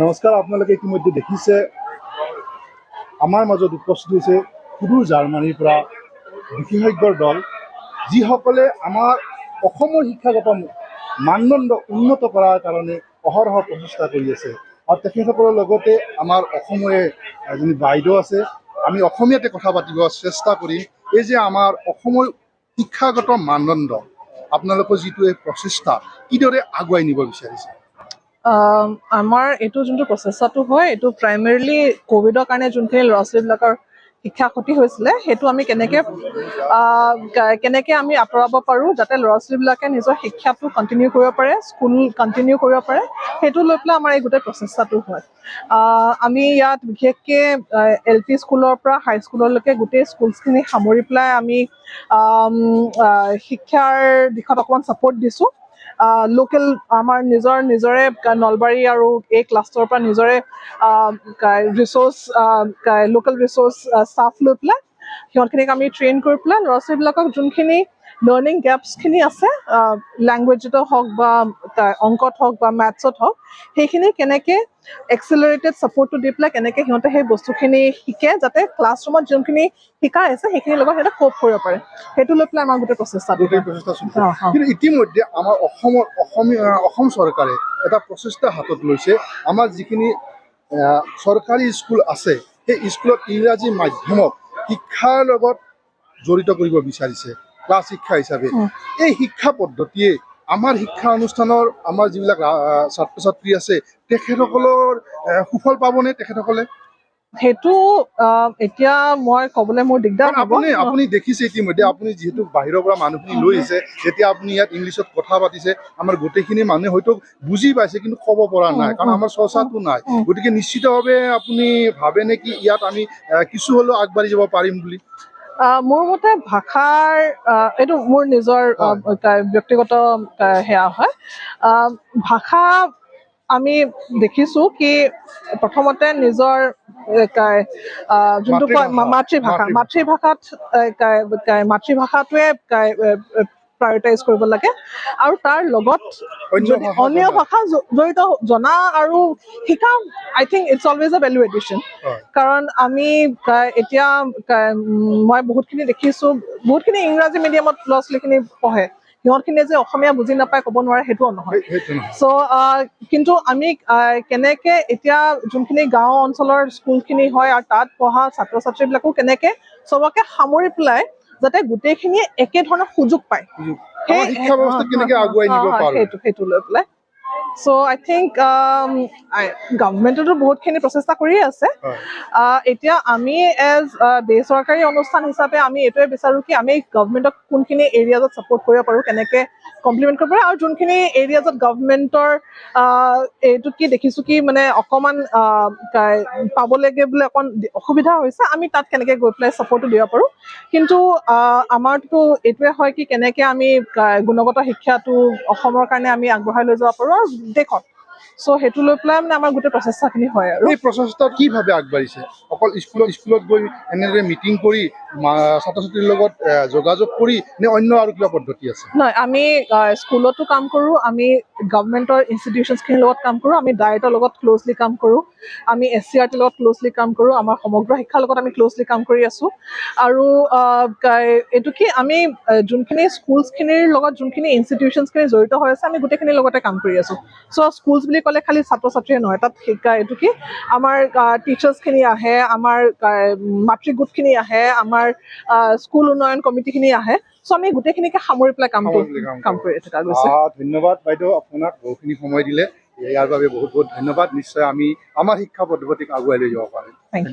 নমস্কাৰ। আপোনালোকে ইতিমধ্যে দেখিছে, আমাৰ মাজত উপস্থিত হৈছে সুদূৰ জাৰ্মানীৰ পৰা বিশেষজ্ঞৰ দল, যিসকলে আমাৰ অসমৰ শিক্ষাগত মানদণ্ড উন্নত কৰাৰ কাৰণে অহৰহ প্ৰচেষ্টা কৰি আছে। আৰু তেখেতসকলৰ লগতে আমাৰ অসমৰে এজনী বাইদেউ আছে। আমি অসমীয়াতে কথা পাতিব চেষ্টা কৰিম। এই যে আমাৰ অসমৰ শিক্ষাগত মানদণ্ড, আপোনালোকৰ যিটো এই প্ৰচেষ্টা, কিদৰে আগুৱাই নিব বিচাৰিছে? আমাৰ এইটো যোনটো প্ৰচেষ্টাটো হয়, এইটো প্ৰাইমেৰিলি ক'ভিডৰ কাৰণে যোনখিনি ল'ৰা ছোৱালীবিলাকৰ শিক্ষা ক্ষতি হৈছিলে, সেইটো আমি কেনেকে আমি আঁতৰাব পাৰোঁ, যাতে ল'ৰা ছোৱালীবিলাকে নিজৰ শিক্ষাটো কণ্টিনিউ কৰিব পাৰে, স্কুল কণ্টিনিউ কৰিব পাৰে, সেইটো লৈ পেলাই আমাৰ এই গোটেই প্ৰচেষ্টাটো হয়। আমি ইয়াত বিশেষকৈ এল পি স্কুলৰ পৰা হাইস্কুললৈকে গোটেই স্কুলছখিনি সামৰি পেলাই আমি শিক্ষাৰ দিশত অকণমান ছাপৰ্ট দিছোঁ। লোকেল আমাৰ নিজৰ নিজৰে নলবাৰী আৰু এই ক্লাষ্টাৰৰ পৰা নিজৰে ৰিচ'ৰ্চ, লোকেল ৰিচ'ৰ্চ ষ্টাফ লৈ পেলাই সিহঁতখিনিক আমি ট্ৰেইন কৰি পেলাই ল'ৰা ছোৱালীবিলাকক যোনখিনি লাৰ্ণিং গেপছখিনি আছে, লেংগুৱেজতে হওক বা অংকত হওক বা মেথছত হওক, সেইখিনি কেনেকৈ এক্সেলাৰেটেড ছাপৰ্টটো দি পেলাই কেনেকৈ সিহঁতে সেই বস্তুখিনি শিকে, যাতে ক্লাছৰুমত যোনখিনি শিকাই আছে সেইখিনিৰ লগত সিহঁতে কোপ কৰিব পাৰে, সেইটো লৈ পেলাই আমাৰ গোটেই প্ৰচেষ্টাটো গোটেই হয়। প্ৰচেষ্টা চলিছে। অ। কিন্তু ইতিমধ্যে আমাৰ অসমৰ অসমীয়া অসম চৰকাৰে এটা প্ৰচেষ্টা হাতত লৈছে। আমাৰ যিখিনি চৰকাৰী স্কুল আছে, সেই স্কুলত ইংৰাজী মাধ্যমক শিক্ষাৰ লগত জড়িত কৰিব বিচাৰিছে ক্লাছ শিক্ষা হিচাপে। এই শিক্ষা পদ্ধতিয়ে আমাৰ শিক্ষা অনুষ্ঠানৰ আমাৰ যিবিলাক ছাত্ৰ ছাত্ৰী আছে, তেখেতসকলৰ সুফল পাবনে তেখেতসকলে? সেইটো এতিয়া মই ক'বলৈ মোৰ দিগদাৰ কাৰণ হ'ব। আপুনি দেখিছে ইতিমধ্যে, আপুনি যিহেতু বাহিৰৰ পৰা মানুহখিনি লৈ আহিছে, যেতিয়া আপুনি ইয়াত ইংলিছত কথা পাতিছে, আমাৰ গোটেইখিনি মানুহে হয়তো বুজি পাইছে, কিন্তু ক'ব পৰা নাই, কাৰণ আমাৰ চৰ্চাটো নাই। গতিকে নিশ্চিতভাৱে আপুনি ভাবে নেকি ইয়াত আমি কিছু হ'লেও আগবাঢ়ি যাব পাৰিম বুলি? মোৰ মতে ভাষাৰ এইটো মোৰ নিজৰ ব্যক্তিগত সেয়া হয়। ভাষা আমি দেখিছো কি প্ৰথমতে নিজৰ যোনটো কয় মাতৃভাষা। মাতৃভাষা, মাতৃভাষাত মাতৃভাষাটোৱে প্ৰায়ৰিটাইজ কৰিব লাগে আৰু তাৰ লগত অন্য যদি ভাষা অন্য জনা। ভাষা জড়িত জনা আৰু শিকা, I think it's always a value addition. কাৰণ আমি এতিয়া মই বহুতখিনি দেখিছো, বহুতখিনি ইংৰাজী মিডিয়ামত ল'ৰা ছোৱালীখিনি পঢ়ে। সিহঁতখিনিয়ে যে অসমীয়া বুজি নাপায়, ক'ব নোৱাৰে, সেইটোও নহয়। সেইটো নহয়। চ' কিন্তু আমি কেনেকে এতিয়া যোনখিনি গাঁও অঞ্চলৰ স্কুলখিনি হয় আৰু তাত পঢ়া ছাত্ৰ ছাত্ৰীবিলাকো কেনেকে চবকে সামৰি পেলাই যাতে গোটেইখিনিয়ে একে ধৰণৰ সুযোগ পায়, আমাৰ শিক্ষা ব্যৱস্থা কেনেকে আগুৱাই নিব পাৰো। সেইটো লৈ পেলাই। চ' আই থিংক গভমেণ্টেতো বহুতখিনি প্ৰচেষ্টা কৰিয়ে আছে। এতিয়া আমি এজ বেচৰকাৰী অনুষ্ঠান হিচাপে আমি এইটোৱে বিচাৰোঁ কি আমি গভমেণ্টক কোনখিনি এৰিয়াজত ছাপৰ্ট কৰিব পাৰোঁ, কেনেকে কমপ্লিমেণ্ট কৰিব পাৰোঁ আৰু যোনখিনি এৰিয়াজত গভমেণ্টৰ এইটো কি দেখিছোঁ কি মানে অকণমান পাবলৈকে বোলে অকণ অসুবিধা হৈছে, আমি তাত কেনেকে গৈ পেলাই ছাপৰ্টটো দিব পাৰোঁ। কিন্তু আমাৰতো এইটোৱে হয় কি কেনেকে আমি গুণগত শিক্ষাটো অসমৰ কাৰণে আমি আগবঢ়াই লৈ যাব পাৰোঁ আৰু দেশত। চ' সেইটো লৈ পেলাই মানে আমাৰ গোটেই প্ৰচেষ্টাখিনি হয় আৰু। এই প্ৰচেষ্টা কি ভাৱে আগবাঢ়িছে? অকল স্কুলত গৈ এনেদৰে মিটিং কৰি ছাত্ৰ ছাত্ৰীৰ লগত যোগাযোগ কৰি নে অন্য আৰু কিবা পদ্ধতি আছে? নহয়, আমি স্কুলতো কাম কৰোঁ, আমি গভমেণ্টৰ ইনষ্টিটিউশ্যনছখিনিৰ লগত কাম কৰোঁ, আমি ডায়েটৰ লগত ক্ল'জলি কাম কৰোঁ, আমি এছচিইআৰটিৰ লগত ক্ল'জলি কাম কৰোঁ, আমাৰ সমগ্ৰ শিক্ষাৰ লগত আমি ক্ল'জলি কাম কৰি আছোঁ। আৰু এইটো কি আমি যোনখিনি স্কুলছখিনিৰ লগত যোনখিনি ইনষ্টিটিউশ্যনছখিনি জড়িত হৈ আছে, আমি গোটেইখিনিৰ লগতে কাম কৰি আছোঁ। চ' স্কুলছ বুলি ক'লে খালি ছাত্ৰ ছাত্ৰীয়ে নহয়, তাত শিক্ষা এইটো কি আমাৰ টিচাৰ্ছখিনি আহে, আমাৰ মাতৃ গোটখিনি আহে, আমাৰ স্কুল উন্নয়ন কমিটিখিনি আহে। চ' আমি গোটেইখিনিকে সামৰি পেলাই কামটো সামৰি পেলাই কাম কাম কৰোঁ। কৰি থকা গৈছে। ধন্যবাদ বাইদেউ, আপোনাক বহুখিনি সময় দিলে, ইয়াৰ বাবে বহুত বহুত ধন্যবাদ। নিশ্চয় আমি আমাৰ শিক্ষা পদ্ধতিক আগুৱাই লৈ যাব পাৰিম। Thank you.